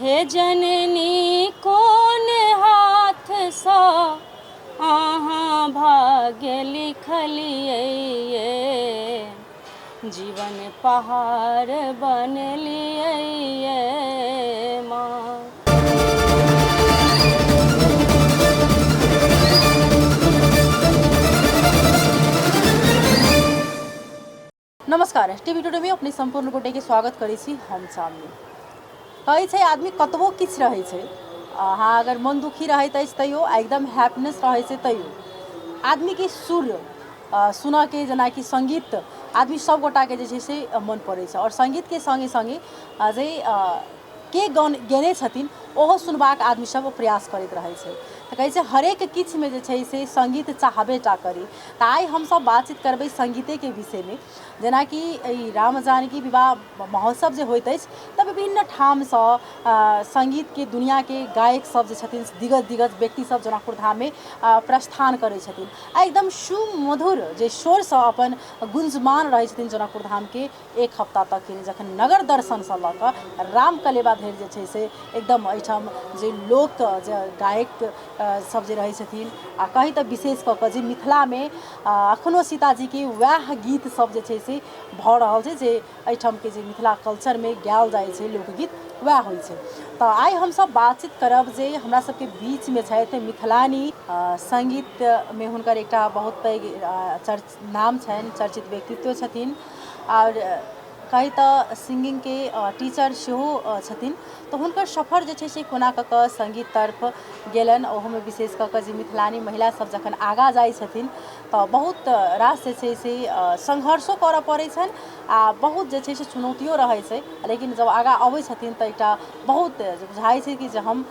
हे जननी कोन हाथसँ अहाँ भाग्य लिखलियै ये जीवन पहाड़ बनलियै ये माँ। नमस्कार, टीवी टुडे में अपने संपूर्ण गोटे के स्वागत करै छी। हम चांदनी। कहै छै आदमी कतबो किछु रहै छै, अहाँ अगर मन दुखी रहैत अछि तैयो आ एकदम हैप्पीनेस रहै छै तैयो आदमीके सुर सुनऽके, जेनाकि सङ्गीत आदमी सब गोटाके जे छै से मन पड़ै छै। आओर सङ्गीतके सङ्गे सङ्गे जे के गौन गेने छथिन ओहो सुनबाक आदमी सब प्रयास करैत रहै छै। तऽ कहै छै हरेक किछुमे जे छै से सङ्गीत चाहबे टा करी। तऽ आइ हमसब बातचीत करबै सङ्गीतेके विषयमे। जेनाकि एहि राम जानकी विवाह महोत्सव जे होइत अछि तऽ विभिन्न ठामसँ सङ्गीतके दुनिआँके गायक सब जे छथिन, दिग्गज दिग्गज व्यक्ति सब जनकपुर धाममे प्रस्थान करै छथिन आ एकदम सुमधुर जे स्वरसँ अपन गुंजमान रहै छथिन जनकपुर धामके एक हफ्ता तक, जखन नगर दर्शनसँ लऽ कऽ राम कलेवा धरि जे छै से एकदम एहिठाम जे लोक जे गायक सब जे रहै छथिन। आ कही तऽ विशेष कऽ कऽ जे मिथिलामे एखनो सीताजीके वएह गीत सब जे छै से भऽ रहल छै, जे एहिठामके जे मिथिला कल्चरमे गायल जाइ छै लोकगीत वएह होइ छै। तऽ आइ हमसब बातचीत करब जे हमरा सबके बीचमे छथि मिथिलानी, सङ्गीतमे हुनकर एकटा बहुत पैघ चर्च नाम छनि, चर्चित व्यक्तित्व छथिन आओर कही तऽ सिंगिंगके टीचर सेहो छथिन। तऽ हुनकर सफर जे छै से कोना कऽ कऽ सङ्गीत तरफ गेलनि, ओहोमे विशेष कऽ कऽ जे मिथिलानी महिलासभ जखन आगाँ जाइ छथिन तऽ बहुत रास जे छै से सङ्घर्षो करऽ पड़ै छनि आ बहुत जे छै से चुनौतियो रहै छै। लेकिन जब आगाँ अबै छथिन तऽ एकटा बहुत बुझाइ छै कि जे हम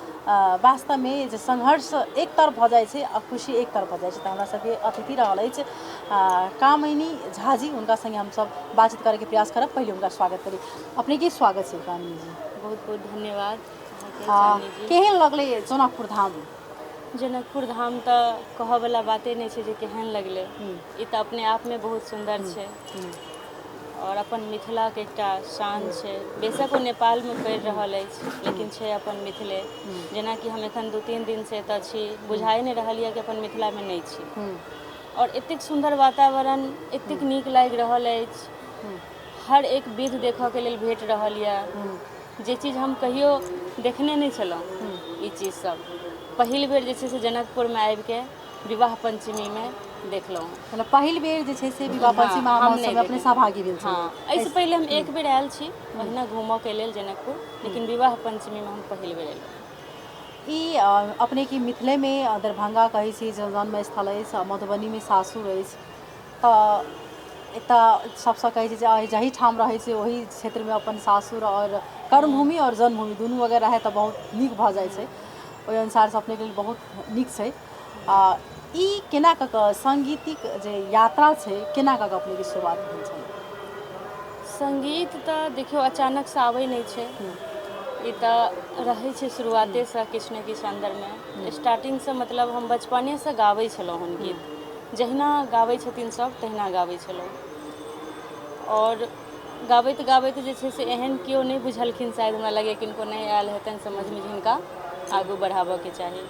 वास्तवमे जे सङ्घर्ष एक तरफ भऽ जाइ छै आ खुशी एक तरफ भऽ जाइ छै। तऽ हमरा सबके अतिथि रहल अछि कामिनी झाजी, हुनका सङ्गे हमसब बातचीत करैके प्रयास करब। पहिले हुनका स्वागत करी। अपनेके स्वागत छै कामिनी जी। बहुत बहुत धन्यवाद अहाँके चांदनी जी। केहन लगलै जनकपुर धाम? जनकपुर धाम तऽ कहऽवला बाते नहि छै जे केहन लगलै। ई तऽ अपने आपमे बहुत सुन्दर छै आओर अपन मिथिलाके एकटा शान छै। बेशक ओ नेपालमे पड़ि रहल अछि लेकिन छै अपन मिथिले। जेनाकि हम एखन 2-3 दिनसँ एतऽ छी, बुझाइ नहि रहल यऽ कि अपन मिथिलामे नहि छी। आओर एतेक सुन्दर वातावरण, एतेक नीक लागि रहल अछि, हर एक विध देखऽके लेल भेट रहल यऽ, जे चीज हम कहियो देखने नहि छलहुँ। ई चीज सब पहिल बेर जे छै से जनकपुरमे आबिके विवाह पञ्चमीमे देखलहुँ। मतलब पहिल बेर जे छै से विवाह पंचमी हम महोत्सवमे नहि अपने देखने। सहभागी भेल छलियै? हँ, एहिसँ पहिले हम एक बेर आयल छी ओहिना घूमऽके लेल जनकपुर, लेकिन विवाह पञ्चमीमे हम पहिल बेर एलहुँ। ई अपने की मिथिलेमे दरभंगा कहै छी जे जन्म स्थल अछि, मधुबनीमे सासुर अछि, तऽ एतऽ सबसँ कहै छै जे जाहि ठाम रहै छै ओहि क्षेत्रमे अपन सासुर आओर कर्मभूमि आओर जन्मभूमि दुनू अगर रहै तऽ बहुत नीक भऽ जाइ छै। ओहि अनुसारसँ अपनेके लेल बहुत नीक छै। आ ई केना कऽ कऽ सङ्गीतिक जे यात्रा छै केना कऽ कऽ अपनेके शुरुआत भेल छलै? सङ्गीत तऽ देखियौ अचानकसँ आबै नहि छै, ई तऽ रहै छै शुरुआतेसँ किछु ने किछु अन्दरमे। स्टार्टिंगसँ मतलब हम बचपनेसँ गाबै छलहुँ हन गीत, जहिना गाबै छथिन सब तहिना गाबै छलहुँ। आओर गाबैत गाबैत जे छै से एहन केओ नहि बुझलखिन, शायद हमरा लगैए किनको नहि आयल हेतनि समझमे जे हिनका आगू बढ़ाबऽके चाही।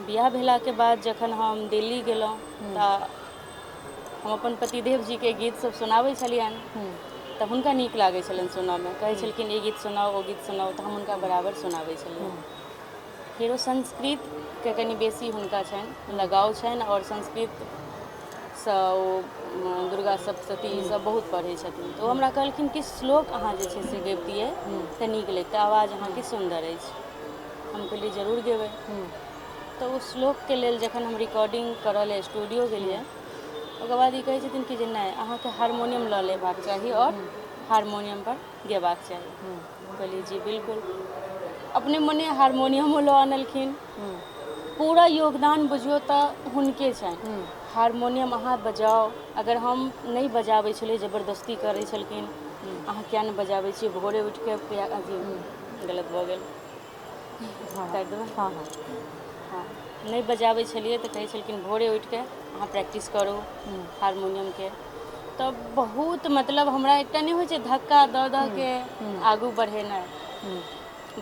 बियाह भेलाके बाद जखन हम दिल्ली गेलहुँ तऽ हम अपन पतिदेव जीके गीत सब सुनाबै छलियनि तऽ हुनका नीक लागै छलनि सुनऽमे। कहै छलखिन ई गीत सुनाउ, ओ गीत सुनाउ, तऽ हम हुनका बराबर सुनाबै छलियनि। फेरो संस्कृतके कनि बेसी हुनका छनि लगाव छनि आओर संस्कृतसँ ओ दुर्गा सप्तशती ई सब बहुत पढ़ै छथिन। तऽ ओ हमरा कहलखिन कि श्लोक अहाँ जे छै से गबितियै तऽ नीक लगितै, आवाज अहाँके सुन्दर अछि। हम कहलियै जरूर गेबै। तऽ ओ श्लोकके लेल जखन हम रिकॉर्डिंग करऽ लेल स्टूडियो गेलियै, ओकर बाद ई कहै छथिन कि जे नहि, अहाँके हारमोनियम लऽ लेबाक चाही आओर हारमोनियमपर गेबाक चाही। कहलियै जी बिल्कुल। अपने मने हारमोनियमो लऽ अनलखिन। पूरा योगदान बुझियौ तऽ हुनके छनि। हारमोनियम अहाँ बजाउ, अगर हम नहि बजाबै छलियै जबरदस्ती करै छलखिन, अहाँ किया नहि बजाबै छियै, भोरे उठिके अथी गलत भऽ गेल, काटि देबै। हँ हँ। हँ, नहि बजाबै छलियै तऽ कहै छलखिन भोरे उठिके अहाँ प्रैक्टिस करू हारमोनियमके। तऽ बहुत मतलब हमरा एकटा नहि होइ छै धक्का दऽ दऽ के आगू बढ़ेनाइ,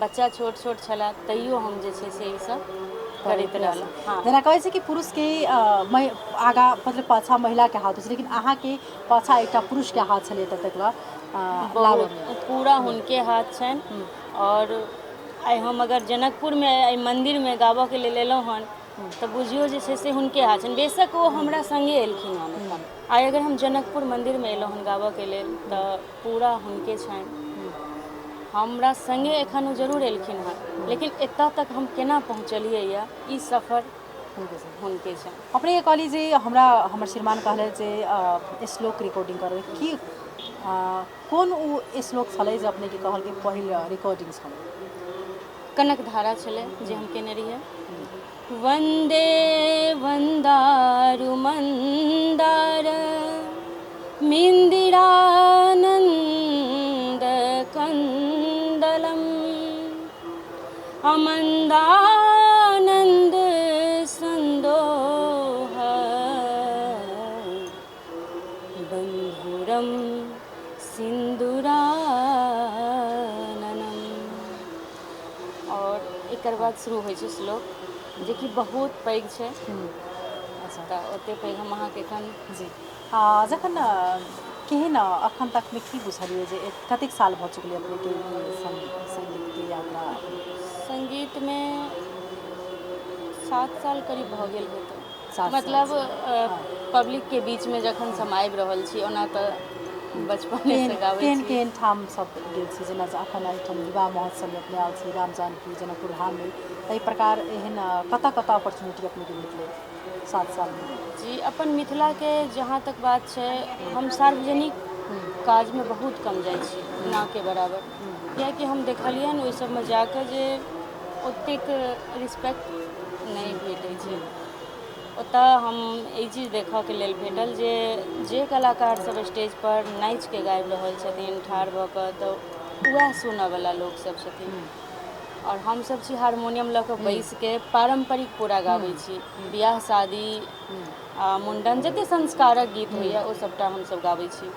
बच्चा छोट छोट छलए तैयो हम जे छै से ईसभ करैत रहलहुँ। हँ, जेना कहै छै कि पुरुषके आगाँ मतलब पाछा महिलाके हाथ होइ छै, लेकिन अहाँके पाछा एकटा पुरुषके हाथ छलै एतऽ तक बहुत पूरा हुनके हाथ छनि। आओर आइ हम अगर जनकपुरमे एहि मन्दिरमे गाबऽके लेल एलहुँ हन तऽ बुझियौ जे छै से हुनके हाथ छनि। बेशक ओ हमरा सङ्गे एलखिन हन एखन। आइ अगर हम जनकपुर मन्दिरमे एलहुँ हन गाबऽके लेल तऽ पूरा हुनके छनि। हमरा सङ्गे एखन ओ जरूर एलखिन हन, लेकिन एतऽ तक हम केना पहुँचलियै यऽ ई सफर हुनके छनि। अपने कहली जे हमरा हमर श्रीमान कहले जे श्लोक रिकॉर्डिंग करै की कोन ओ श्लोक छलै जे अपनेके कहल कि पहिल रिकॉर्डिंग छलै? कनक धारा छलै जे हम केने रहियै। वन्दे वन्दारु मन्दार मिन्दिरानन्द कन्दलम अमन्दानन्द सन्दोह बन्धुरम सिन्दुराननम। और एकर बाद शुरू होइ छै श्लोक जेकि बहुत पैघ छै। अच्छा, तऽ ओते पैघ हम अहाँके एखन जी जखन केहन अखन तकमे की बुझलियै जे कतेक साल भऽ चुकलै अपनेके ई सङ्गीतके यात्रा? सङ्गीतमे 7 साल करीब भऽ गेल हेतै। 7 मतलब साल। पब्लिकके बीचमे जखन हम आबि रहल छी, ओना तऽ बचपनेसँ गाबै केहन छी। केहन ठाम सब गेल छी? जेना अखन एहिठाम विवाह महोत्सवमे अपने आयल छी, राम जानकी जनकपुर धाममे, ताहि प्रकार एहन कतऽ कतऽ अपॉर्चुनिटी अपनेके भेटलै 7 सालमे? जी, अपन मिथिलाके जहाँ तक बात छै, हम सार्वजनिक काजमे बहुत कम जाइ छी, नाके बराबर, कियाकि हम देखलियनि ओहि सबमे जाकऽ जे ओतेक रिस्पेक्ट नहि भेटै छै। ओतऽ हम ई चीज देखऽके लेल भेटल जे जे कलाकार सब स्टेज पर नाचिके गाबि रहल छथिन ठाढ़ भऽ कऽ, तऽ वएह सुनऽवला लोकसब छथिन, आओर हमसब छी हारमोनियम लऽ कऽ बैसिके पारम्परिक पूरा गाबै छी। बियाह शादी आ मुण्डन जते संस्कारक गीत होइए ओ सबटा हमसब गाबै छी।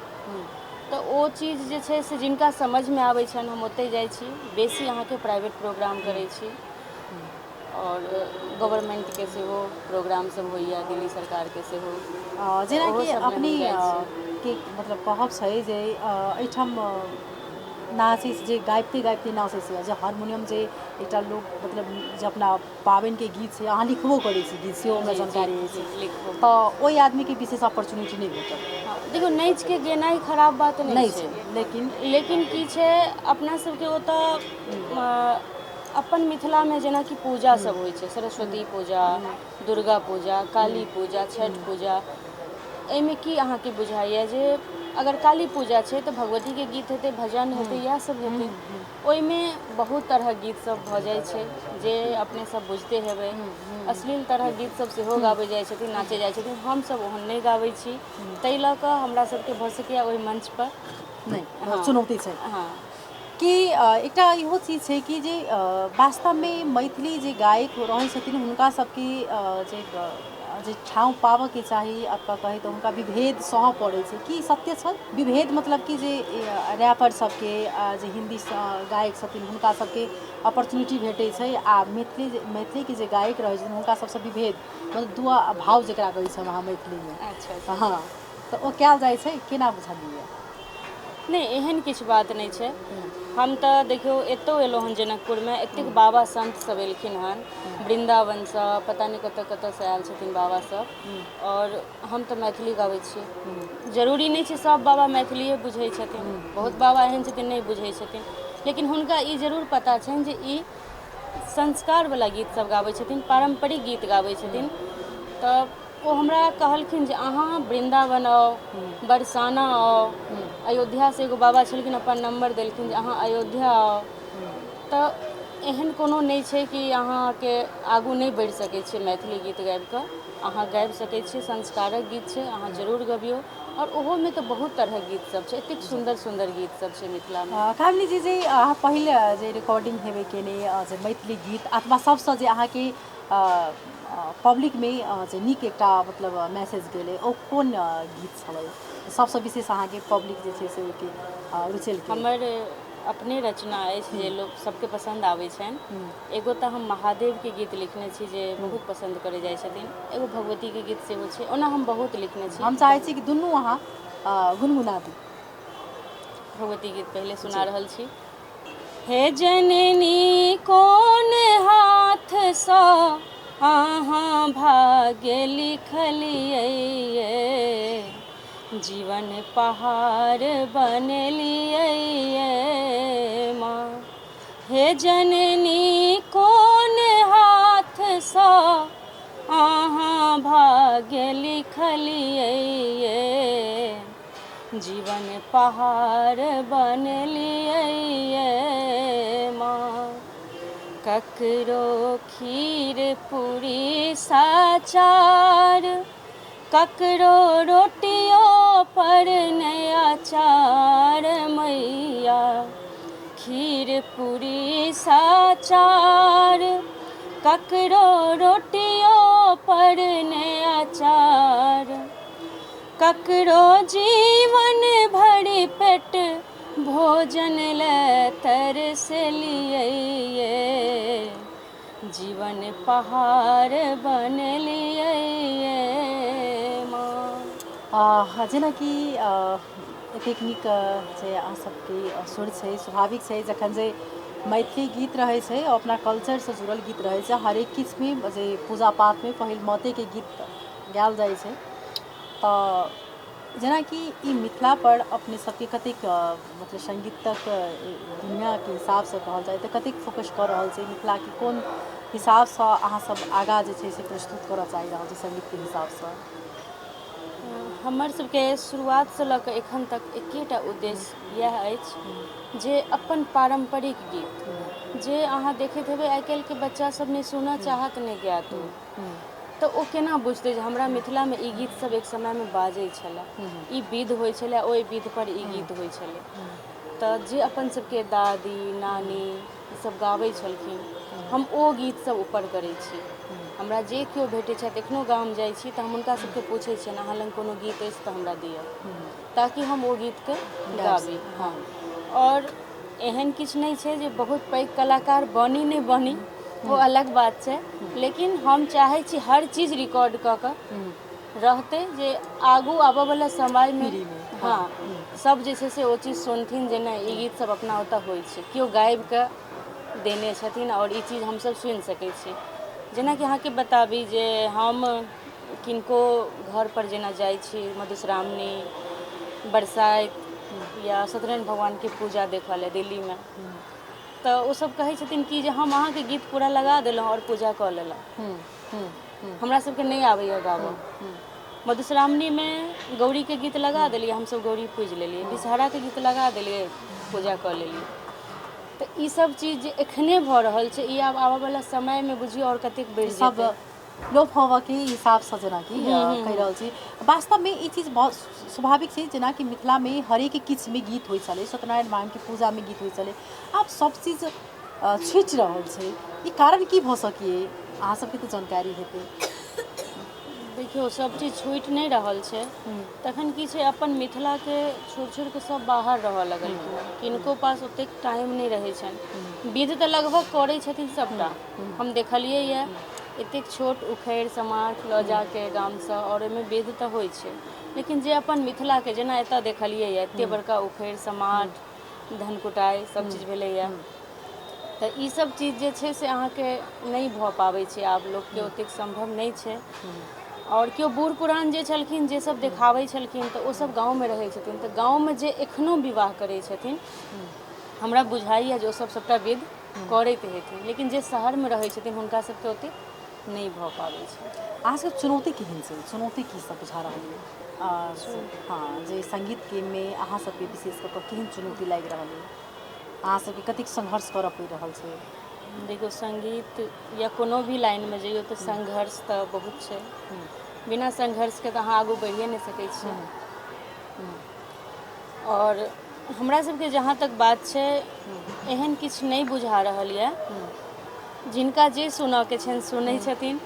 तऽ ओ चीज जे छै से जिनका समझमे आबै छनि हम ओतहि जाइ छी। बेसी अहाँके प्राइवेट प्रोग्राम करै छी आओर गवर्नमेंटके सेहो प्रोग्राम सब होइए, दिल्ली सरकारके सेहो, जेनाकि ओहो सबमे हम अपने जाइ छी। के मतलब कहब छै जे एहिठाम नाचै जे गाबिते गाबिते नाचै छै, जे हारमोनियम जे एकटा लोक मतलब जे अपना पाबनिके गीत छै, अहाँ लिखबो करै छी गीत सेहो हमरा जी, जी, जानकारी अछि, जी, लिखबो। तऽ ओहि आदमीके विशेष अपॉर्चुनिटी नहि भेटल। हँ, देखियौ, नाचिके गेनाइ खराब बात नहि छै, लेकिन की छै अपना सबके ओतऽ अपन मिथिलामे जेनाकि पूजा सब होइ छै, सरस्वती पूजा, दुर्गा पूजा, काली पूजा, छठि पूजा, एहिमे की अहाँके बुझाइए जे अगर काली पूजा छै तऽ भगवतीके गीत हेतै, भजन हेतै, इएह सब हेतै। ओहिमे बहुत तरहक गीत सब भऽ जाइ छै जे अपने सब बुझिते हेबै, अश्लील तरहक गीत सब सेहो गाबै जाइ छथिन, नाचै जाइ छथिन। हमसब ओहन नहि गाबै छी, ताहि लऽ कऽ हमरा सबके भऽ सकैए ओहि मंच पर नहि हँ। चुनौती छै। हँ, कि एकटा इहो चीज छै कि जे वास्तवमे मैथिली जे गायक रहै छथिन हुनका सबके जे ठाउँ पाबऽके चाही अथवा कहै तऽ हुनका विभेद सहऽ पड़ै छै, की सत्य छै? विभेद मतलब कि जे रैपर सबके जे हिन्दी गायक छथिन हुनका सबके अपॉर्चुनिटी भेटै छै आ मैथिलीके जे गायक रहै छथिन हुनका सबसँ विभेद मतलब दुआ भाव जकरा कहै छै अहाँ मैथिलीमे। अच्छा, हँ, तऽ ओ कयल जाइ छै, केना बुझलियै? नहि, एहन किछु बात नहि छै। हम तऽ देखियौ एतौ एलहुँ हन जनकपुरमे, एतेक बाबा संत सब एलखिन हन वृन्दावनसँ, पता नहि कतऽ कतऽसँ आयल छथिन बाबा सब, आओर हम तऽ मैथिली गाबै छी। जरूरी नहि छै सब बाबा मैथिलिए बुझै छथिन, बहुत बाबा एहन छथिन नहि बुझै छथिन, लेकिन हुनका ई जरूर पता छनि जे ई संस्कारवला गीत सब गाबै छथिन, पारम्परिक गीत गाबै छथिन। तऽ ओ हमरा कहलखिन जे अहाँ वृन्दावन आउ, बरसाना आउ, अयोध्यासँ एगो बाबा छलखिन, अपन नम्बर देलखिन जे अहाँ अयोध्या आउ। तऽ एहन कोनो नहि छै कि अहाँके आगू नहि बढ़ि सकै छियै मैथिली गीत गाबिकऽ, अहाँ गाबि सकै छियै, संस्कारक गीत छै, अहाँ जरूर गबियौ। आओर ओहोमे तऽ बहुत तरहक गीत सब छै, एतेक सुन्दर सुन्दर गीत सब छै मिथिलामे। कामिनी जी, जे अहाँ पहिले जे रिकॉर्डिंग हेबै केने जे मैथिली गीत अथवा सबसँ जे अहाँके पब्लिकमे जे नीक एकटा मतलब मैसेज गेलै ओ कोन गीत छलै सबसँ विशेष अहाँके पब्लिक जे छै से ओहिके रुचेलकै? हमर अपने रचना अछि जे लोक सबके पसन्द आबै छनि। एगो तऽ हम महादेवके गीत लिखने छी जे बहुत पसन्द करै जाइ छथिन, एगो भगवतीके गीत सेहो छै। ओना हम बहुत लिखने छी। हम चाहै छी कि दुनू अहाँ गुनगुना दी। भगवती गीत पहिले सुना रहल छी। हे जननी कोन हाथसँ अहाँ भाग्य लिखलियै, जीवन पहाड़ बनेलियै माँ। हे जननी कोन हाथसँ अहाँ भाग्य लिखलियै, जीवन पहाड़ बनेलियै माँ। ककरो खीर पूरी साचार, ककरो रोटियो पर नया चार मैया। खीर पूरी साचार, ककरो रोटियो पर नया चार, ककरो जीवन भरि पेट भोजन लए तरसलियै, जीवन पहाड़ बनेलियै माँ। जेनाकि एतेक नीक जे अहाँ सबके सुर छै, स्वाभाविक छै जखन जे मैथिली गीत रहै छै, अपना कल्चरसँ जुड़ल गीत रहै छै, हरेक किछुमे जे पूजा पाठमे पहिल मातेके गीत गायल जाइ छै। तऽ जेनाकि ई मिथिलापर अपने सबके कतेक मतलब सङ्गीतक दुनिआँके हिसाबसँ कहल जाय तऽ कतेक फोकस कऽ रहल छै, मिथिलाके कोन हिसाबसँ अहाँ सब आगाँ जे छै से प्रस्तुत करऽ चाहि रहल छी सङ्गीतके हिसाबसँ? हमर सबके शुरुआतसँ लऽ कऽ एखन तक एकेटा उद्देश्य इएह अछि जे अपन पारम्परिक गीत जे अहाँ देखैत हेबै, आइ काल्हिके बच्चा सब नहि सुनऽ चाहत नहि गायत, तऽ ओ केना बुझतै जे हमरा मिथिलामे ई गीत सब एक समयमे बाजै छलै, ई विध होइ छलै, ओहि विध पर ई गीत होइ छलै। तऽ जे अपन सबके दादी नानी ई सब गाबै छलखिन, हम ओ गीत सब ऊपर करै छी। हमरा जे केओ भेटै छथि, एखनो गाम जाइ छी तऽ हम हुनका सबके पूछै छियनि, अहाँ लग कोनो गीत अछि तऽ हमरा दिअ ताकि हम ओ गीतके गाबी। हँ, आओर एहन किछु नहि छै जे बहुत पैघ कलाकार बनी नहि बनी, ओ अलग बात छै, लेकिन हम चाहै छी हर चीज रिकॉर्ड कऽ कऽ रहतै जे आगू आबऽवला समयमे, हँ, सब जे छै से ओ चीज सुनथिन जे नहि, ई गीत सब अपना ओतऽ होइ छै, केओ गाबिकऽ देने छथिन आओर ई चीज हमसब सुनि सकै छी। जेनाकि अहाँके बताबी जे हम किनको घरपर जेना जाइ छी मधुश्रावणी, बरसाइत या सत्यनारायण भगवानके पूजा देखऽ लए दिल्लीमे, तऽ ओसब कहै छथिन कि जे हम अहाँके गीत पूरा लगा देलहुँ आओर पूजा कऽ लेलहुँ, हमरा सबके नहि आबैए गाबऽ। मधुश्रावणीमे गौरीके गीत लगा देलियै, हमसब गौरी पूजि लेलियै। विषहराके गीत लगा देलियै, पूजा कऽ लेलियै। तऽ ई सब चीज जे एखने भऽ रहल छै, ई आब आबऽवला समयमे बुझियौ आओर कतेक बढ़ि सब जेतै। लोप होबऽके हिसाबसँ जेनाकि कहि रहल छी, वास्तवमे ई चीज बहुत स्वाभाविक छै। जेनाकि मिथिलामे हरेक किछुमे गीत होइ छलै, सत्यनारायण भगवानके पूजामे गीत होइ छलै, आब सब चीज छुटि रहल छै। ई कारण की भऽ सकैए? अहाँ सबके तऽ जानकारी हेतै। देखियौ, सब चीज छुटि नहि रहल छै, तखन की छै, अपन मिथिलाके छोड़ि छोड़ि कऽ सब बाहर रहऽ लगलखिन हँ। किनको पास ओतेक टाइम नहि रहै छनि। विध तऽ लगभग करै छथिन सबटा, हम देखलियै यऽ, एतेक छोट उखड़ि समाठ लऽ जाके गामसँ आओर ओहिमे विध तऽ होइ छै, लेकिन जे अपन मिथिलाके जेना एतऽ देखलियै यऽ, एते बड़का उखड़ि समाठ, धन कुटाइ सब चीज भेलैया, तऽ ई सब चीज जे छै से अहाँके नहि भऽ पाबै छै। आब लोकके ओतेक सम्भव नहि छै। आओर केओ बूढ़ पुरान जे छलखिन, जे सब देखाबै छलखिन, तऽ ओसब गाँवमे रहै छथिन, तऽ गाँवमे जे एखनो विवाह करै छथिन, हमरा बुझाइए जे ओसब सबटा विध करैत हेथिन, लेकिन जे शहरमे रहै छथिन हुनका सबके ओतेक नहि भऽ पाबै छै। अहाँ सबके चुनौती केहन छै? चुनौती की सब बुझा रहल यऽ? हँ, जे सङ्गीतके मे अहाँ सबके विशेष कऽ कऽ केहन चुनौती लागि रहल यऽ? अहाँ सबके कतेक संघर्ष करऽ पड़ि रहल छै? देखियौ, सङ्गीत या कोनो भी लाइनमे जइयौ तऽ संघर्ष तऽ बहुत छै। बिना संघर्षके तऽ अहाँ आगू बढ़िए नहि सकै छियै। आओर हमरा सबके जहाँ तक बात छै, एहन किछु नहि बुझा रहल यऽ। जिनका जे सुनऽके छनि सुनै छथिन।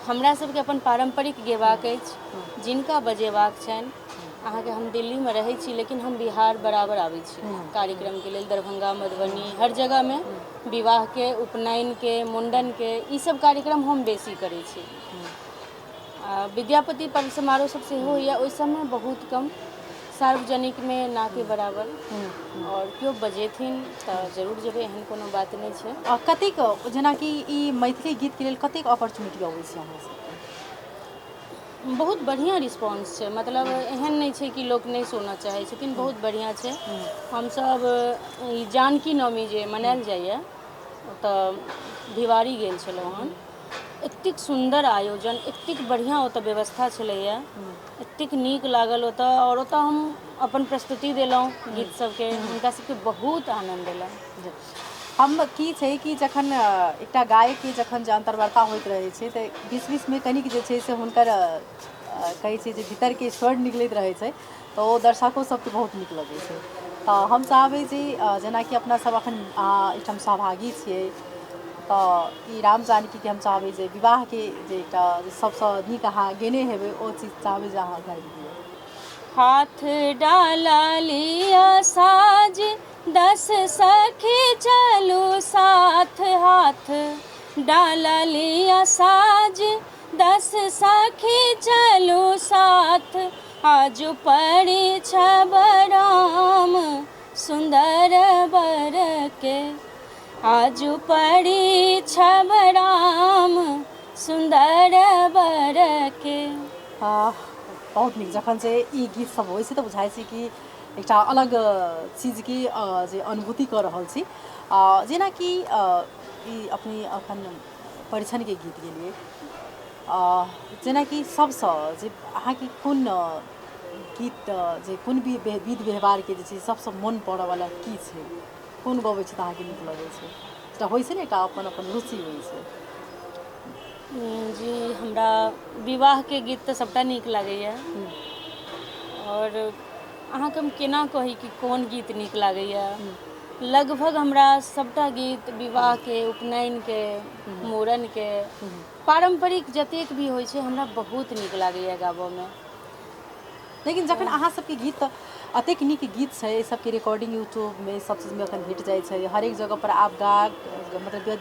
हमरा सबके अपन पारम्परिक गेबाक अछि, जिनका बजेबाक छनि। अहाँके हम दिल्लीमे रहै छी, लेकिन हम बिहार बराबर आबै छी कार्यक्रमके लेल। दरभंगा, मधुबनी, हर जगहमे विवाहके, उपनयनके, मुण्डनके ई सब कार्यक्रम हम बेसी करै छी। आ विद्यापति पर्व समारोह सब सेहो होइए, ओहि सबमे बहुत कम, सार्वजनिकमे नाके बराबर। आओर केओ बजेथिन तऽ जरूर जेबै, एहन कोनो बात नहि छै। आ कतेक जेनाकि ई मैथिली गीतके लेल कतेक अपॉर्चुनिटी अबै छै अहाँ सबके? बहुत बढ़िआँ रिस्पॉन्स छै, मतलब एहन नहि छै कि लोक नहि सुनऽ चाहै छथिन, बहुत बढ़िआँ छै। हमसब ई जानकी नवमी जे मनायल जाइए, ओतऽ भिवाड़ी गेल छलहुँ हन। एतेक सुन्दर आयोजन, एतेक बढ़िआँ ओतऽ व्यवस्था छलैए, एतेक नीक लागल ओतऽ। आओर ओतऽ हम अपन प्रस्तुति देलहुँ गीत सबके, हुनका सबके बहुत आनन्द एलनि। हम की छै कि जखन एकटा गायकके जखन जे अन्तर्वार्ता होइत रहै छै तऽ बीच बीचमे कनिक जे छै से हुनकर कहै छै जे भीतरके स्वर निकलैत रहै छै, तऽ ओ दर्शको सबके बहुत नीक लगै छै। तऽ हम चाहबै जे जेनाकि अपना सब अखन एहिठाम सहभागी छियै, तऽ ई राम जानकीके हम चाहबै जे विवाहके जे एकटा सबसँ नीक अहाँ गेने हेबै, ओ चीज चाहबै जे अहाँ गाबि दिअ। हाथ डाला लिया साज, 10 सखी चलू साथ। हाथ डाला लिया साज, 10 सखी चलू साथ। आज पड़ी छबराम सुंदर बर के, आज पड़ी छबराम सुंदर बर के। बहुत नीक। जखन से ई गीत सब होइ छै तऽ बुझाइ छै कि एकटा अलग चीजके जे अनुभूति कऽ रहल छी। जेनाकि ई अपने अखन परिछनके गीत गेलियै, जेनाकि सबसँ जे अहाँके कोन गीत जे कोन भी विध व्यवहारके जे छै सबसँ मोन पड़ऽवला की छै, कोन गबै छी तऽ अहाँके नीक लगै छै? एकटा होइ छै ने, एकटा अपन अपन रुचि होइ छै। जी, हमरा विवाहके गीत तऽ सभटा नीक लागैए। आओर अहाँके हम केना कही कि कोन गीत नीक लागैए? लगभग हमरा सभटा गीत विवाहके, उपनयनके, मूड़नके, पारम्परिक जतेक भी होइ छै, हमरा बहुत नीक लागैए गाबऽमे। लेकिन जखन अहाँ सबके गीत अतेक नीक गीत छै, एहि सबके रिकॉर्डिंग यूट्यूबमे सब चीजमे एखन भेट जाइ छै, हरेक जगह पर आब गा मतलब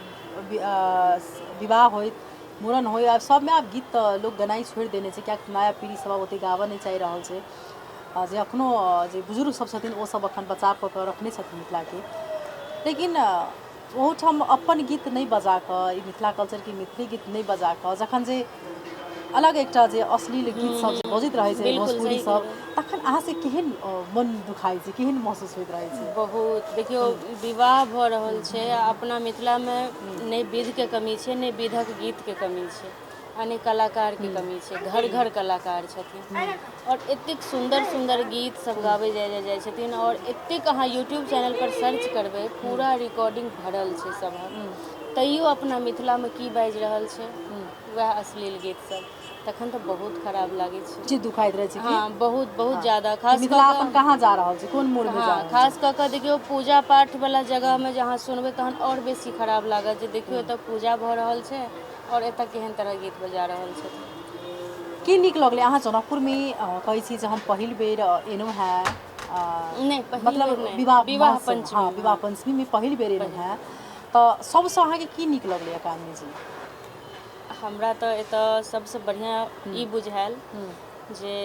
विवाह होइत, मूड़न होइ, आब सबमे आब गीत तऽ लोक गेनाइ छोड़ि देने छै, किएकि नया पीढ़ी सब आब ओतेक गाबऽ नहि चाहि रहल छै। जे एखनो जे बुजुर्ग सब छथिन, ओ सब एखन बचाव कऽ कऽ रखने छथिन मिथिलाके। लेकिन ओहूठाम अपन गीत नहि बजा कऽ, ई मिथिला कल्चरके मैथिली गीत नहि बजा कऽ, जखन जे अलग एकटा जे अश्लील गीत सब जे बजैत रहै छै, बिल्कुल भोजपुरी सही सब, कहलहुँ। तखन अहाँ से केहन मन दुखाइ छै, केहन महसूस होइत रहै छै? बहुत। देखियौ, विवाह भऽ रहल छै आ अपना मिथिलामे नहि विधके कमी छै, नहि विधक गीतके कमी छै आ नहि कलाकारके कमी छै। घर घर कलाकार छथिन आओर एतेक सुन्दर सुन्दर गीत सब गाबै जाइ जाइ जाइ छथिन। आओर एतेक अहाँ यूट्यूब चैनल पर सर्च करबै, पूरा रिकॉर्डिंग भरल छै सभक। तैयो अपना मिथिलामे की बाजि रहल छै? वएह अश्लील गीत सब। तखन तऽ बहुत खराब लागै छै। जी, दुखाइत रहै छै कि? हँ, बहुत बहुत ज्यादा। कि खास मिथिला कऽ अपन कहाँ जा रहल छै, कोन मोड़मे जा रहल छै? खास कऽ कऽ देखियौ, पूजा पाठ वाला जगहमे जे अहाँ सुनबै, तहन आओर बेसी खराब लागत जे देखियौ, एतऽ पूजा भऽ रहल छै आओर एतऽ केहन तरह गीत बजा रहल छथिन। की नीक लगलै अहाँ जनकपुरमे? कहै छी जे हम पहिल बेर एलहुँ हेँ नहि, पहिल मतलब बेर नहि। विवाह विवाह महोत्सव पञ्चमी। हँ, विवाह पञ्चमीमे पहिल बेर एलहुँ हेँ, तऽ सबसँ अहाँके की नीक लगलै अकादमी जी? हमरा तऽ एतऽ सबसँ बढ़िआँ ई बुझायल जे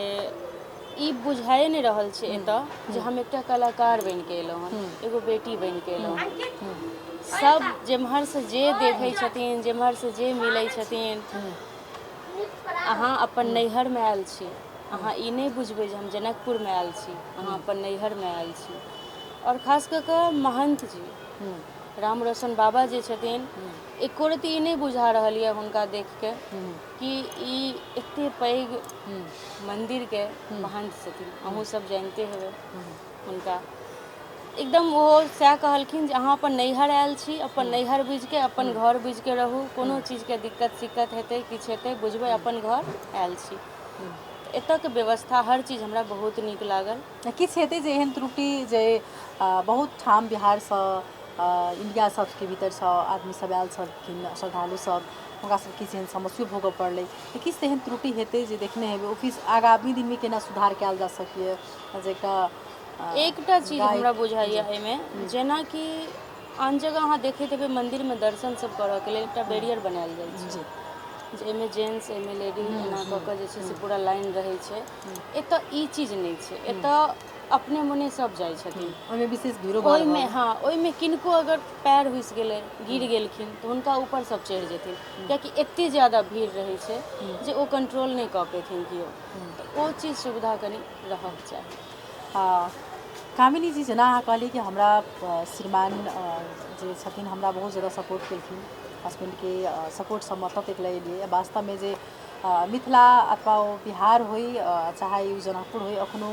ई बुझाए नहि रहल छै एतऽ जे हम एकटा कलाकार बनिके एलहुँ हँ, एगो बेटी बनिके एलहुँ हँ। सब जेम्हरसँ जे देखै छथिन, जेम्हरसँ जे मिलै छथिन, अहाँ अपन नैहरमे आयल छी। अहाँ ई नहि बुझबै जे हम जनकपुरमे आयल छी, अहाँ अपन नैहरमे आयल छी। आओर खास कऽ कऽ महन्थ जी राम रोशन बाबा जे छथिन, एको रत्ती ई नहि बुझा रहल यऽ हुनका देखिके कि ई एते पैघ मन्दिरके महन्थ छथिन। अहूँ सब जानिते हेबै हुनका। एकदम ओ सएह कहलखिन जे अहाँ अपन नैहर आयल छी, अपन नैहर बुझिके, अपन घर बुझिके रहू। कोनो चीजके दिक्कत सिक्कत हेतै, किछु हेतै, बुझबै अपन घर आयल छी। एतऽके व्यवस्था, हर चीज हमरा बहुत नीक लागल। किछु हेतै जे एहन त्रुटि जे बहुत ठाम बिहारसँ इंडिया सबके भीतरसँ आदमी सब आयल छलखिन, श्रद्धालु सब, हुनका सबके किछु एहन समस्यो भोगऽ पड़लै, तऽ किछु तऽ एहन त्रुटि हेतै जे देखने हेबै, ओ किछु आगामी दिनमे केना सुधार कयल जा सकैए जे एकटा एकटा चीज हमरा बुझाइए एहिमे, जेनाकि आन जगह अहाँ देखैत हेबै मन्दिरमे दर्शन सब करऽके लेल एकटा बैरियर बनायल जाइ छै जे एहिमे जेंट्स एहिमे लेडीज एना कऽ कऽ जे छै से पूरा लाइन रहै छै। एतऽ ई चीज नहि छै, एतऽ अपने मोने सब जाइ छथिन। ओहिमे विशेष भीड़ो भाड़ ओहिमे, हँ, ओहिमे किनको अगर पैर हुसि गेलै, गिर गेलखिन, तऽ हुनका ऊपर सब चढ़ि जेथिन, कियाकि एते ज्यादा भीड़ रहै छै जे ओ कंट्रोल नहि कऽ पेथिन केओ। तऽ ओ चीज सुविधा कनि रहक चाही। कामिनी जी, जेना अहाँ कहलियै कि हमरा श्रीमान जे छथिन हमरा बहुत ज्यादा सपोर्ट केलखिन, हसबैंडके सपोर्टसँ हम एतऽ तक लए एलियै। वास्तवमे जे मिथिला अथवा ओ बिहार होइ चाहे ओ जनकपुर होइ, एखनो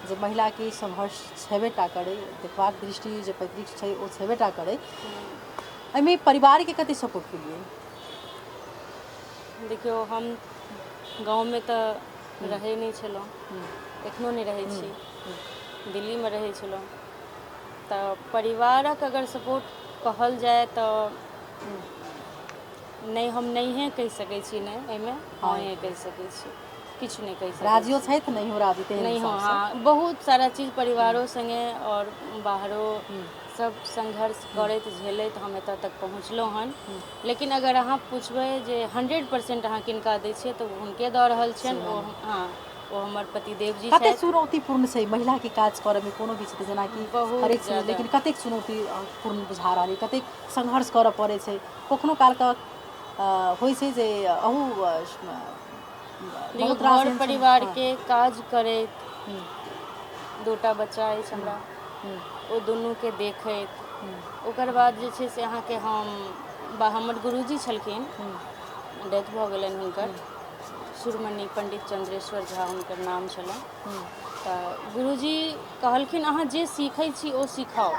जे महिलाके संघर्ष छेबे टा करै, देखबाक दृष्टि जे पैतृक छै ओ छेबे टा करै, एहिमे परिवारके कते सपोर्ट केलियै? देखियौ, हम गाँवमे तऽ रहै नहि छलहुँ, एखनो नहि रहै छी, दिल्लीमे रहै छलहुँ। तऽ परिवारक अगर सपोर्ट कहल जाय तऽ नहि, हम नहिए कहि सकै छी, नहि एहिमे हँ कहि सकै छी, किछु नहि कहि सकै। राजियो छथि, नहियो राजी तेहन नहि हो। हिसाबसँ। हँ, बहुत सारा चीज परिवारो सङ्गे आओर बाहरो सब संघर्ष करैत झेलैत हम एतऽ तक पहुँचलहुँ हन। लेकिन अगर अहाँ पुछबै जे 100% अहाँ किनका दै छियै, तऽ हुनके दऽ रहल छियनि। ओ, हँ, ओ हमर पतिदेव जी कतेक छथि। चुनौतीपूर्ण छै महिलाके काज करऽमे कोनो भी क्षेत्र, जेनाकि बहुत हरेक चीज, ज्यादा। लेकिन कतेक चुनौतीपूर्ण बुझा रहल अइ, कतेक संघर्ष करऽ पड़ै छै? कखनो कालके होइ छै जे अहू देखियौ, बहुत रास घर एहन परिवारके काज करैत, दूटा बच्चा अछि हमरा, ओ दुनूके देखैत, ओकर बाद जे छै से अहाँके हम हमर गुरुजी छलखिन, डेथ भऽ गेलनि हुनकर, सुरमणि पंडित चंद्रेश्वर झा हुनकर नाम छलनि। तऽ गुरुजी कहलखिन अहाँ जे सीखै छी ओ सिखाउ,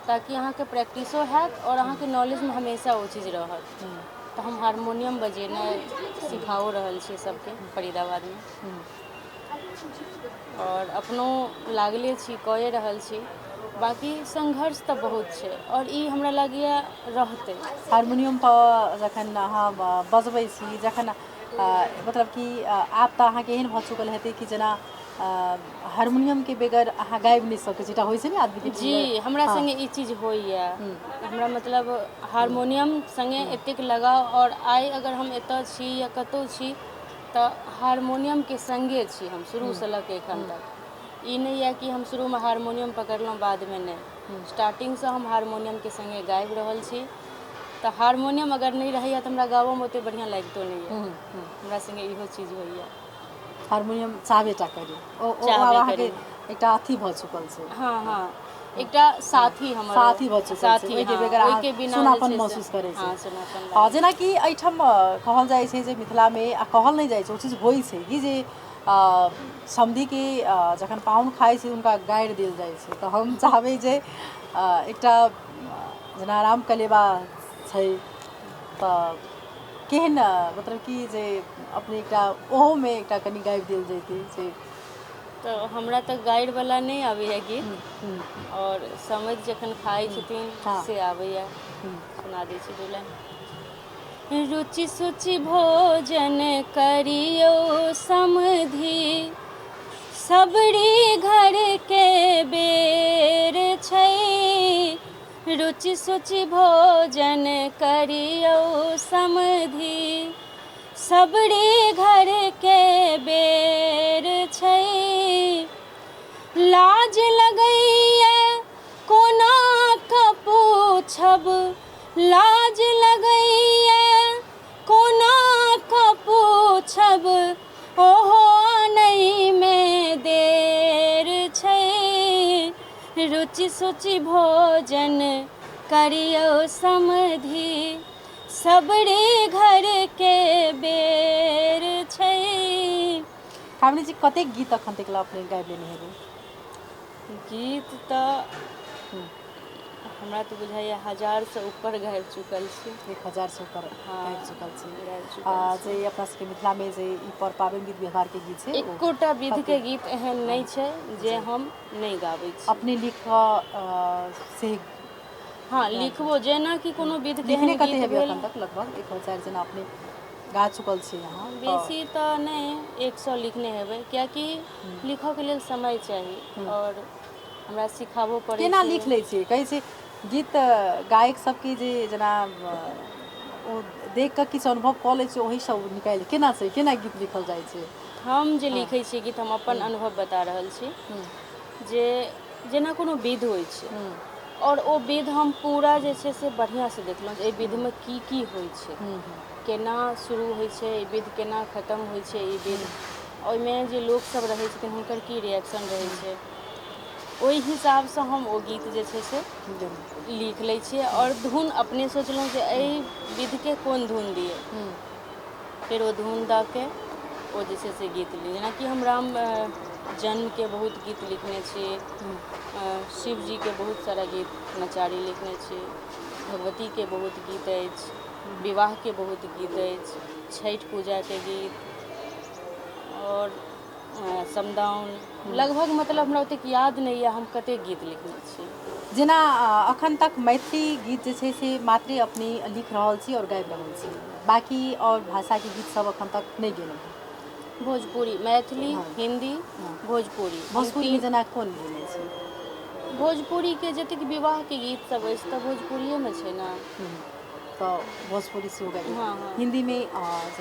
ताकि अहाँके प्रैक्टिसो हैत आओर अहाँके नॉलेजमे हमेशा ओ चीज रहत। तऽ हम हारमोनियम बजेनाइ सिखाओ रहल छी सबके फरीदाबादमे, आओर अपनो लागले छी, कए रहल छी। बाँकी संघर्ष तऽ बहुत छै आओर ई हमरा लगैए रहतै। हारमोनियम पर जखन अहाँ बजबै छी, जखन मतलब कि आब तऽ अहाँके एहन भऽ चुकल हेतै कि जेना हारमोनियमके बगैर अहाँ गाबि नहि सकै छी, एकटा होइ छै ने आदमीके। जी, हमरा सङ्गे ई चीज होइए। हमरा मतलब हारमोनियम सङ्गे एतेक लगाव, आओर आइ अगर हम एतऽ छी या कतहु छी तऽ हारमोनियमके सङ्गे छी हम शुरूसँ लऽ कऽ एखन तक। ई नहि यऽ कि हम शुरूमे हारमोनियम पकड़लहुँ, बादमे नहि, स्टार्टिंगसँ हम हारमोनियमके सङ्गे गाबि रहल छी। तऽ हारमोनियम अगर नहि रहैए तऽ हमरा गाबऽमे ओतेक बढ़िआँ लागितो नहि यऽ। हमरा सङ्गे इहो चीज होइए। हारमोनियम चाहबे टा करी, ओ चाहबे अहाँके करी। एकटा अथी भऽ चुकल छै। हँ हँ, एकटा साथी हमर साथी भऽ चुकल छै। साथी, ओहिके हँ, बगैर अहाँ ओहिके बिना जे सुनापन छै से- महसूस करै हँ, छै। सुनापन। जेनाकि एहिठाम कहल जाइ छै जे मिथिलामे, आ कहल नहि जाइ छै, ओ चीज होइ छै कि जे समधिके जखन पाहुन खाइ छै हुनका गारि देल जाइ छै। तऽ हम चाहबै जे एकटा जेना राम कलेवा छै तऽ केहन मतलब कि जे अपने एकटा ओहोमे एकटा कनि गाबि देल जैतै जे। तऽ हमरा तऽ गारिवला नहि आबैए गीत, आओर समधि जखन खाइ छथिन से आबैए, सुना दै छी दू लाइन। रुचि सुचि भोजन करियौ समधि, सबरी घर के बेर छै। रुचि सुचि भोजन करियौ समधि, सबरी घर के बेर छै। लाज लगैए कोना कऽ पूछब, लाज लगैए कोना कऽ पूछब, ओहो आनैमे देर छै। रुचि सुचि भोजन करियौ समधि, सबरे घर के बेर छै। कामिनी जी, कतेक गीत अखन तक अपने गाबि लेने हेबै? गीत तऽ हमरा तऽ बुझाइए 1000सँ ऊपर गाबि चुकल छी। 1000सँ ऊपर गाबि चुकल छी। गाबि चुकल छी। जे अपना सबके मिथिलामे जे ई पर पाबनि विध व्यवहारके गीत छै, ओ एकोटा विधके गीत एहन नहि छै जे हम नहि गाबै छी। अपने लिख कऽ से हँ, लिखबो जेनाकि कोनो विध के लिखने एहन कते गीत हेबै भेल। एखन तक लगभग 1004 जेना अपने गा चुकल छी अहाँ तऽ? बेसी तऽ नहि, 100 लिखने हेबै, कियाकि लिखऽके लेल समय चाही आओर हमरा सिखाबो पड़ै केना छै। लिख लै छियै? कहै छै गीत गायक सबके जे जेना ओ देख कऽ किछु अनुभव कऽ लै छै, ओहीसँ ओ निकालि केना छै, केना गीत लिखल जाइ छै? हम जे लिखै छियै गीत, हम अपन अनुभव बता रहल छी जे जेना कोनो विध होइ छै आओर ओ विध हम पूरा जे छै से बढ़िआँसँ देखलहुँ जे एहि विधमे की की होइ छै, केना शुरू होइ छै ई विध, केना खतम होइ छै ई विध, ओहिमे जे लोकसब रहै छथिन हुनकर की रिएक्शन रहै छै, ओहि हिसाबसँ हम ओ गीत जे छै से लिख लै छियै। आओर धुन अपने सोचलहुँ जे एहि विधके कोन धुन दियै, फेर ओ धुन दऽ के ओ जे छै से गीत लिख। जेनाकि हम राम जन्मके बहुत गीत लिखने छी, शिवजीके बहुत सारा गीत नचारी लिखने छी, भगवतीके बहुत गीत अछि, विवाहके बहुत गीत अछि, छठि पूजाके गीत आओर समदाउन। लगभग मतलब हमरा ओतेक याद नहि यऽ हम कतेक गीत लिखने छी। जेना अखन तक मैथिली गीत जे छै से मात्रे अपने लिख रहल छी आओर गाबि रहल छी, बाकी आओर भाषाके गीत सब अखन तक नहि गेलहुँ हँ? भोजपुरी, मैथिली, हिन्दी, भोजपुरी। भोजपुरीमे जेना कोन गेने छी? भोजपुरीके जतेक विवाहके गीत सब अछि तऽ भोजपुरिएमे छै ने, तऽ भोजपुरी सेहो गाबि? हँ हँ। हिन्दीमे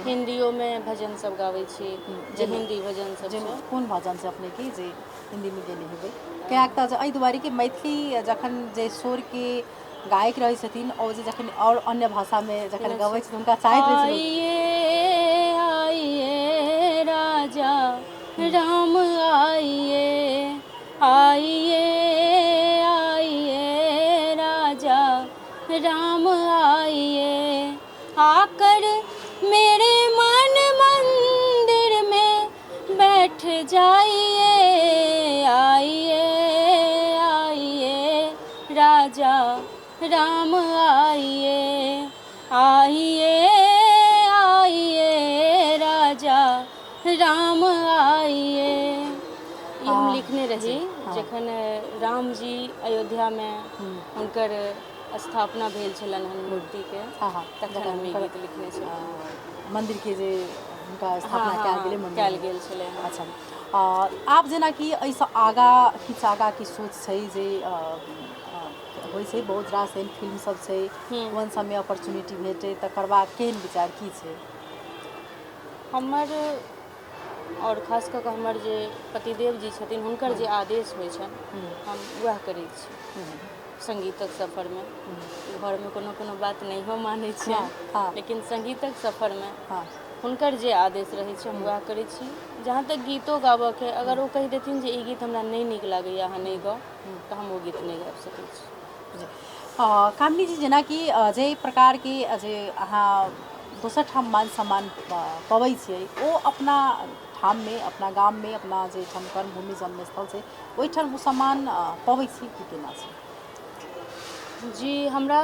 हिन्दियोमे भजन सब गाबै छी, जे हिन्दी भजन सब छै। कोन भजन छै अपनेके जे हिन्दीमे गेने हेबै? किएक तऽ एहि दुआरे कि मैथिली जखन जे स्वरके गायक रहै छथिन ओ जे जखन आओर अन्य भाषामे जखन गबै छथिन हुनका चाहैत रहै छथिन। आइए आइए राजा राम आइए, आइए आइए राजा राम आइए, आकर मेरे मन मंदिर में बैठ जाइए, आइए आइए राजा राम आइए, आइए आइए राजा राम आइए। ई हम लिखने रही जखन रामजी अयोध्यामे हुनकर स्थापना भेल छलनि हन मूर्तिके, तखन हम ई गीत लिखने छलहुँ। मन्दिरके जे हुनका स्थापना कयल गेलै मन्दिर कयल गेल छलै। अच्छा, आब जेनाकि एहिसँ आगाँ किछु आगाँके सोच छै जे होइ छै, बहुत रास एहन फिल्म सब छै, ओहन सबमे अपॉर्चुनिटी भेटै तऽ करबाक केहन विचार की छै? हमर आओर खास कऽ कऽ हमर जे पतिदेव जी छथिन हुनकर जे आदेश होइ छनि हम वएह करै छी। संगीतक सफरमे घरमे कोनो कोनो बात नहियो मानै छियनि, लेकिन संगीतक सफरमे हुनकर जे आदेश रहै छै हम वएह करै छी। जहाँ तक गीतो गाबऽके, अगर ओ कहि देथिन जे ई गीत हमरा नहि नीक लागैए, अहाँ नहि गाउ, तऽ हम ओ गीत नहि गाबि सकै छी। कामिनी जी, जेनाकि जाहि प्रकारके जे अहाँ दोसर ठाम मान सम्मान पबै छियै ओ अपना ठाममे, अपना गाममे, अपना जे ठाम कर्मभूमि जन्मस्थल छै ओहिठाम ओ सम्मान पबै छी कि केना छै? जी, हमरा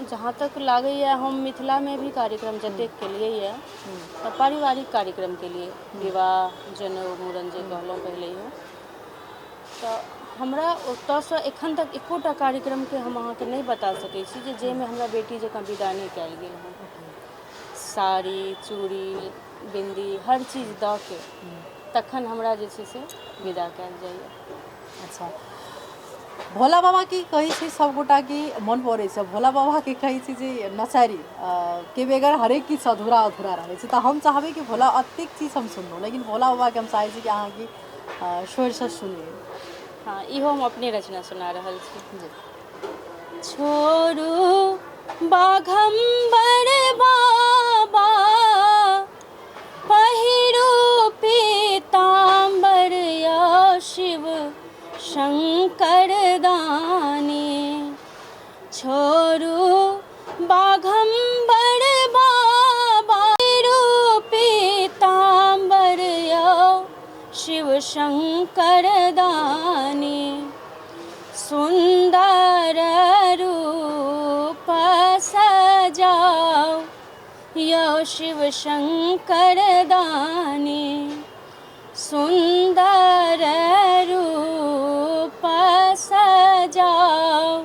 जहाँ तक लागैए हम मिथिलामे भी कार्यक्रम जतेक केलियै यऽ तऽ पारिवारिक कार्यक्रम केलियै, विवाह, जनउ, मूड़न जे कहलहुँ पहिलैयो, तऽ हमरा ओतऽसँ एखन तक एकोटा कार्यक्रमके हम अहाँके नहि बता सकै छी जे जाहिमे हमरा बेटी जकाँ विदा नहि कयल गेल हँ। साड़ी, चूड़ी, बिन्दी हर चीज दऽ के तखन हमरा जे छै से विदा कयल जाइए। अच्छा, भोला बाबाके कहै छै सबगोटाके मन पड़ै छै, भोला बाबाके कहै छै जे नचारी के बगैर हरेक किछु अधूरा अधूरा रहै छै, तऽ हम चाहबै कि भोला एतेक चीज हम सुनलहुँ लेकिन भोला बाबाके हम चाहै छी कि अहाँके स्वरसँ सुनियै। हँ, इहो हम अपने रचना सुना रहल छी। छोड़ू बाघम्बर बाबा पहिरू पीताम्बर या शिव शंकर दानी, छोड़ू बाघम्बर बाबा पहिरू पीताम्बर या शिव शंकर दानी, सुन्दर रूप सजाओ यो शिव शंकर दानी, सुन्दर रूप सजाओ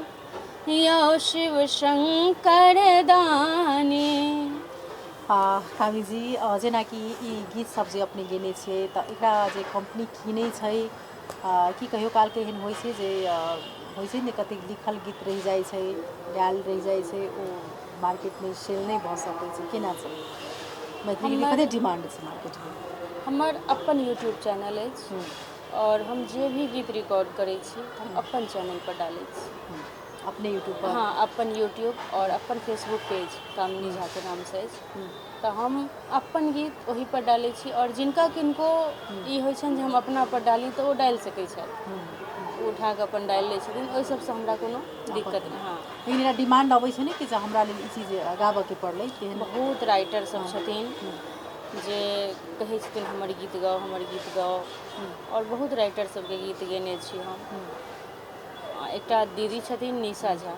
यो शिव शंकर दानी। कामी जी, जेनाकि ई गीत सब जे अपने गेने छियै तऽ एकरा जे कम्पनी कीनै छै, की कहियो कालके एहन होइ छै जे होइ छै ने कतेक लिखल गीत रहि जाइ छै, गायल रहि जाइ छै, ओ मार्केटमे सेल नहि भऽ सकै छै, केना छै मैथिली गीतके कते डिमांड छै मार्केटमे? हमर अपन यूट्यूब चैनल अछि आओर हम जे भी गीत रिकॉर्ड करै छी हम अपन चैनल पर डालै छी। अपने यूट्यूब पर? हँ, अपन यूट्यूब आओर अपन फेसबुक पेज कामिनी झाके नामसँ अछि, तऽ हम अपन गीत ओहि पर डालै छी। आओर जिनका किनको ई होइ छनि जे हम अपना पर डाली तऽ ओ डालि सकै छथि, ओ उठा कऽ अपन डालि लै छथिन, ओहि सबसँ हमरा कोनो दिक्कत नहि। हँ, लेकिन एकरा डिमांड अबै छै ने कि जे हमरा लेल ई चीज गाबऽके पड़लै, तेहन बहुत राइटर सब छथिन जे कहै छथिन हमर गीत गाउ, हमर गीत गाउ, आओर बहुत राइटर सबके गीत गेने छी हम। एकटा दीदी छथिन निशा झा,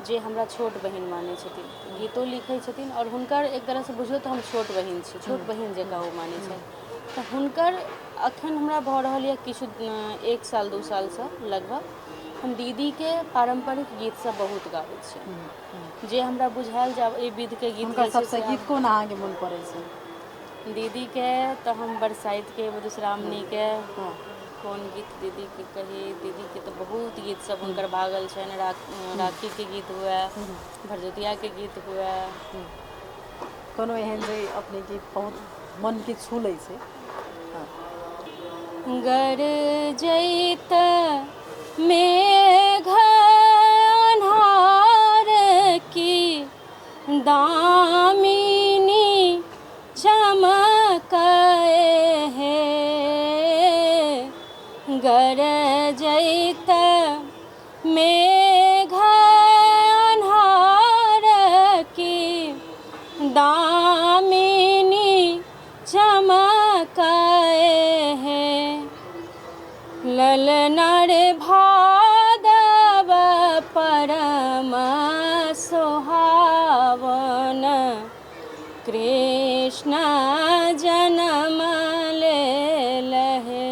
जे हमरा छोट बहिन मानै छथिन, गीतो लिखै छथिन आओर हुनकर एक तरहसँ बुझियौ तऽ हम छोट बहिन छी, छोट बहिन जकाँ ओ मानै छथि। तऽ हुनकर अखन हमरा भऽ रहल यऽ किछु 1 साल 2 सालसँ लगभग हम दीदीके पारम्परिक गीत सब बहुत गाबै छी, जे हमरा बुझायल जे आब एहि विधके गीत हुनकर सबसँ गीत कोन अहाँके मोन पड़ै छै? दीदीके तऽ हम बरसाइतके, मधुश्रावणीके कोन गीत दीदीके कही, दीदीके तऽ बहुत गीत सब हुनकर भागल छनि, राखीके गीत हुए, भरदुतियाके गीत हुए। कोनो एहन जे अपने गीत बहुत मनके छू लै छै? गरजैत मेघ अन्हार की दामिनी चमकै हे, गरजैत मेघ अन्हार की दामिनी चमकै हे, ललनर भादव परम सोहावन कृष्ण जन्म लेल हे,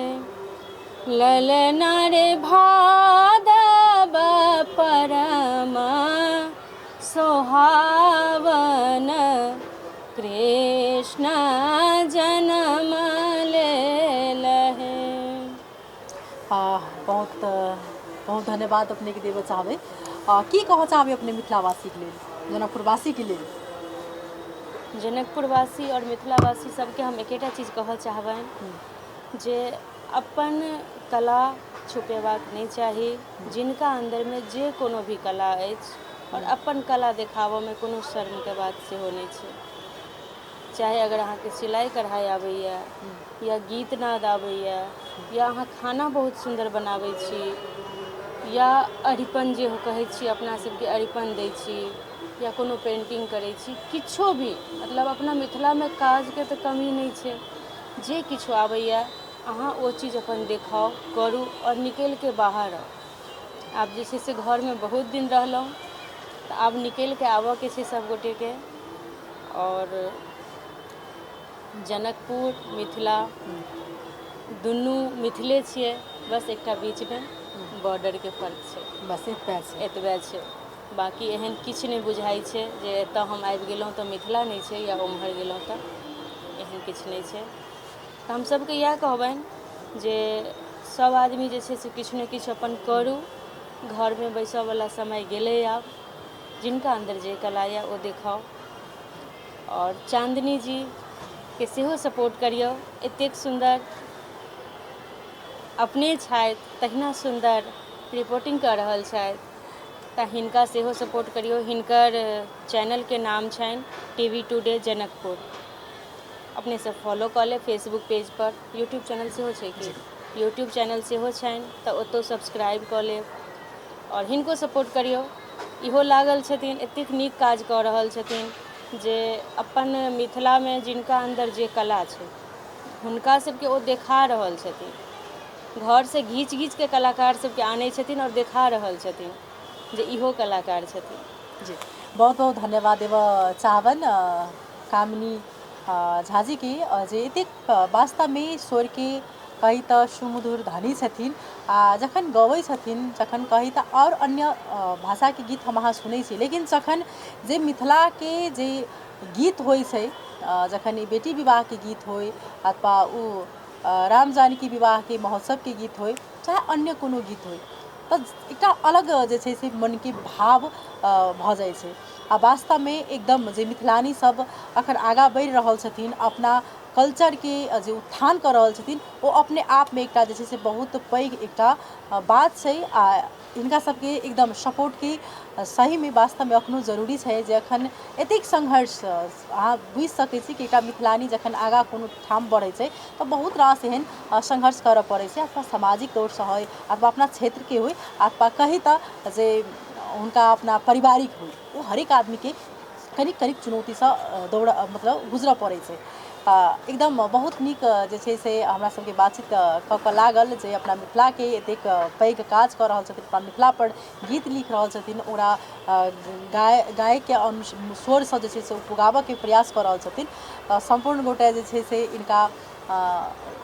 ललनर भादव परम सोहावन कृष्ण जन्म लेल हे। बहुत बहुत धन्यवाद अपनेके देबऽ चाहबै। की कहऽ चाहबै अपने मिथिलावासीके लेल, जनकपुरवासीके लेल? जनकपुरवासी आओर मिथिलावासी सबके हम एकेटा चीज कहऽ चाहबनि जे अपन कला छुपेबाक नहि चाही, जिनका अन्दरमे जे कोनो भी कला अछि आओर अपन कला देखाबऽमे कोनो शर्मके बात सेहो नहि छै। चाहे अगर अहाँके सिलाइ कढ़ाइ आबैए या गीत नाद आबैए या अहाँ खाना बहुत सुन्दर बनाबै छी या अरिपन जे कहै छी अपना सबके अरिपन दै छी या कोनो पेन्टिंग करै छी, किछो भी मतलब अपना मिथिलामे काजके तऽ कमी नहि छै, जे किछो आबैए अहाँ ओ चीज अपन देखाउ, करू आओर निकलिके बाहर आउ। आब जे छै से घरमे बहुत दिन रहलहुँ तऽ आब निकलिके आबऽके छै सब गोटेके। आओर जनकपुर मिथिला दुनू मिथिले छियै, बस एकटा बीचमे बॉर्डरके फर्क छै, बस एतबे छै, एतबे छै, बाँकी एहन किछु नहि बुझाइ छै जे एतऽ हम आबि गेलहुँ तऽ मिथिला नहि छै या ओम्हर गेलहुँ तऽ एहन किछु नहि छै। तऽ हम सबके इएह कहबनि जे सब आदमी जे छै से किछु ने किछु अपन करू, घरमे बैसऽवला समय गेलै आब, जिनका अन्दर जे कला यऽ ओ देखाउ। आओर चाँदनी जीके सेहो सपोर्ट करियौ, एतेक सुन्दर अपने छथि तहिना सुन्दर रिपोर्टिंग कऽ रहल छथि, तऽ हिनका सेहो सपोर्ट करियौ। हिनकर चैनलके नाम छनि टी वी टुडे जनकपुर, अपने सब फॉलो कऽ लेब फेसबुक पेज पर, यूट्यूब चैनल सेहो छै कि यूट्यूब चैनल सेहो छनि, तऽ ओतौ सब्सक्राइब कऽ लेब आओर हिनको सपोर्ट करियौ। इहो लागल छथिन, एतेक नीक काज कऽ रहल छथिन जे अपन मिथिलामे जिनका अन्दर जे कला छै हुनका सबके ओ देखा रहल छथिन, घरसँ घीच घीचके कलाकार सबके आनै छथिन आओर देखा रहल छथिन जे इहो कलाकार छथिन। जी, बहुत बहुत धन्यवाद देबऽ चाहबनि कामिनी झाजीके जे एतेक वास्तवमे स्वरके कही तऽ सुमधुर ध्वनि छथिन आ जखन गबै छथिन जखन कही तऽ आओर अन्य भाषाके गीत हम अहाँ सुनै छी, लेकिन जखन जे मिथिलाके जे गीत होइ छै, जखन ई बेटी विवाहके गीत होइ अथवा ओ राम जानकी विवाहके महोत्सवके गीत होइ, चाहे अन्य कोनो गीत होइ, तऽ एकटा अलग जे छै से मनके भाव भऽ जाइ छै। आ वास्तवमे एकदम जे मिथिलानी सब अखन आगाँ बढ़ि रहल छथिन, अपना कल्चरके जे उत्थान कऽ रहल छथिन, ओ अपने आपमे एकटा जे छै से बहुत पैघ एकटा बात छै। आ हिनका सबके एकदम सपोर्टके सहीमे वास्तवमे एखनो जरूरी छै, जे एखन एतेक संघर्ष अहाँ बुझि सकै छी कि एकटा मिथिलानी जखन आगाँ कोनो ठाम बढ़ै छै तऽ बहुत रास एहन संघर्ष करऽ पड़ै छै, अथवा सामाजिक तौरसँ होइ अथवा अपना क्षेत्रके होइ अथवा कही तऽ जे हुनका अपना पारिवारिक होइ, ओ हरेक आदमीके कनिक कनिक चुनौतीसँ दौड़ मतलब गुजरऽ पड़ै छै। तऽ एकदम बहुत नीक जे छै से हमरा सबके बातचीत कऽ कऽ लागल जे अपना मिथिलाके एतेक पैघ काज कऽ रहल छथिन, अपना मिथिलापर गीत लिख रहल छथिन, ओकरा गायके स्वरसँ जे छै से ओ पुगाबऽके प्रयास कऽ रहल छथिन। तऽ सम्पूर्ण गोटे जे छै से हिनका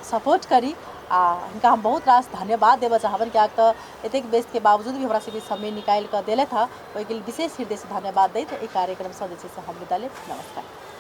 सपोर्ट करी आ हिनका हम बहुत रास धन्यवाद देबऽ चाहबनि, किएक तऽ एतेक व्यस्तके बावजूद भी हमरा सबके समय निकालि कऽ देलथि हँ। ओहिके लेल विशेष हृदयसँ धन्यवाद दैत एहि कार्यक्रमसँ जे छै से हम विदा लेब। नमस्कार।